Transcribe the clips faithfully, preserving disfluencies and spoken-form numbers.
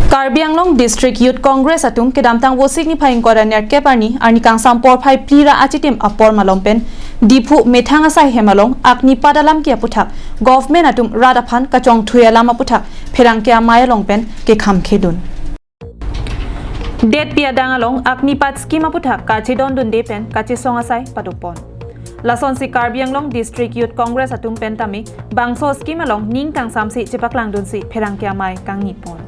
Karbi Anglong District Youth Congress atum kedamtang Vosik niphai ingkoi ra nerkep arni, arni kangsam porphai phli ra achitim apor malom pen Diphu methang asai hem along Agnipath alam ke aputhak government atum rat aphan kachongthui alam aputhak pherangke amei along pen kekham khedun. Detpi adang along Agnipath scheme aputhak kachedondunde pen kachesong asai padopon. Lasonsi Karbi Anglong District Youth Congress atum pen tame bangso scheme along ning kangsamsi chepaklangdunsi pherangke amei kangnipon.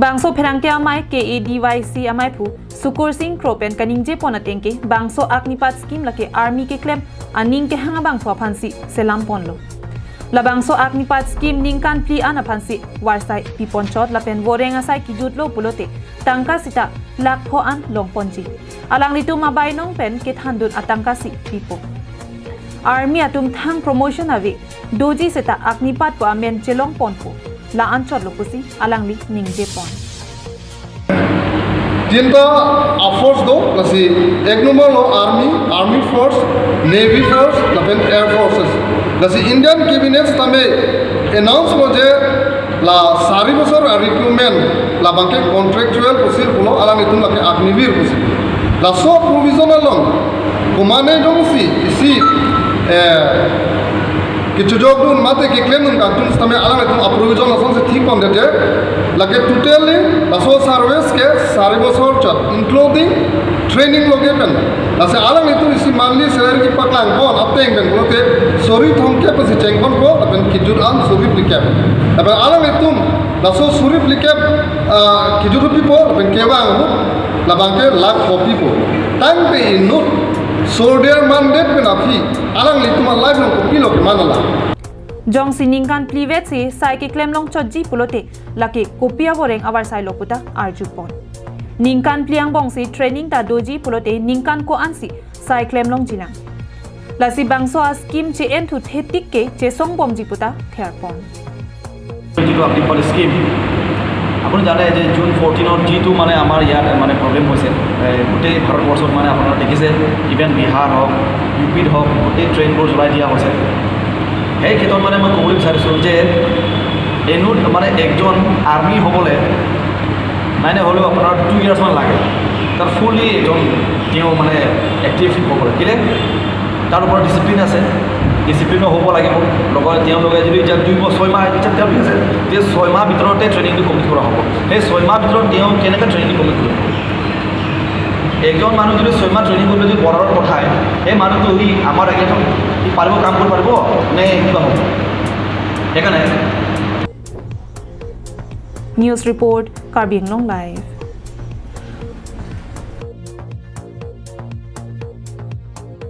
Bangso pherangke amei K A D Y C ameiphu Sukur Sing Kro pen kaningjepon atengke bangso Agnipath scheme lake army keklem aning kehang abangphu aphansi selamponlo. Labangso Agnipath scheme ningkan phli an aphansi varsai piponchot lapen voreng asai kijutlo pulote tangka sita lakh pho an longponji. Alanglitum abainong pen kethandun atangkasi pipo. Army atum thang promotion ave doji seta Agnipath pu amen chelongponpo. La-anchotlo pusi alangli ningjepon. Tinta a force do, lasi ek number lo army, army force, navy force, lapen air forces. Lasi Indian cabinet tame announce lo je la sari bosor a recruitment labangke contractual pusi pulo, alanglitum lake Agniveer pusi. Laso provision along komatne jongsi isi, eh, kechojokdun mate keklemdun kangtung sitame alanglitum a provision asonsi thikpondet je, lake totally laso service ke sari bosor chot, including training loge pen. Lasi alanglitum isi monthly salary kepaklangpon ateng pen pulote suri thomkep pensi chengponpo, lapen kijut an suri phlikep. Lapen alanglitum laso suri phlikep, ah, kijut pipo, lapen kevang ahut labangke lakh pho pipo. Tangte inut soldier mandet pen aphi alanglitum a life along kopilo keman alam. Jongsi ningkan phli vetsi sai keklem longchotji pulote lake kopi avoreng avarsailo puta arjupon. Ningkan phli angbongsi training ta doji pulote ningkan ko-ansi sai klem longjinang. Lasi bangso a scheme che-enthu thetik ke chesongbomji puta therpon. যিটো আগ্নিপথ স্কিম, আপুনি জানে যে জুন ফৰ্টিনত যিটো মানে আমাৰ ইয়াত মানে প্ৰব্লেম হৈছে, এ, গোটেই ভাৰতবৰ্ষত মানে আপোনালোকে দেখিছে, ইভেন বিহাৰ হওক, ইউ পিত হওক, গোটেই ট্ৰেইনবোৰ জ্বলাই দিয়া হৈছে। সেই ক্ষেত্ৰত মানে মই ক'বলৈ বিচাৰিছোঁ যে এনো মানে একজন আৰ্মি হ'বলৈ নাই নাই হ'লেও আপোনাৰ টু ইয়াৰ্ছমান লাগে, তাৰ ফুল্লি এজন তেওঁ মানে এক্টিভ হ'বলৈ। কেলে? তাৰ ওপৰত ডিচিপ্লিন আছে, ডিচিপ্লিনো হ'ব লাগিব। লগতে তেওঁলোকে যদি এতিয়া দুই বছৰ, ছয় মাহ, এতিয়া তেওঁ কৈছে যে ছয় মাহ ভিতৰতে ট্ৰেইনিংটো কমপ্লিট কৰা হ'ব। সেই ছয় মাহ ভিতৰত তেওঁ কেনেকৈ ট্ৰেইনিংটো কমপ্লিট কৰিব? এজন মানুহ যদি ছয় মাহ ট্ৰেইনিং কৰি যদি বৰ্ডাৰত পঠায়, সেই মানুহটো সি আমাৰ এগেইনষ্টত সি পাৰিব, কাম কৰিব পাৰিব নে কিবা হ'ব? সেইকাৰণে News report, Karbi Anglong Live.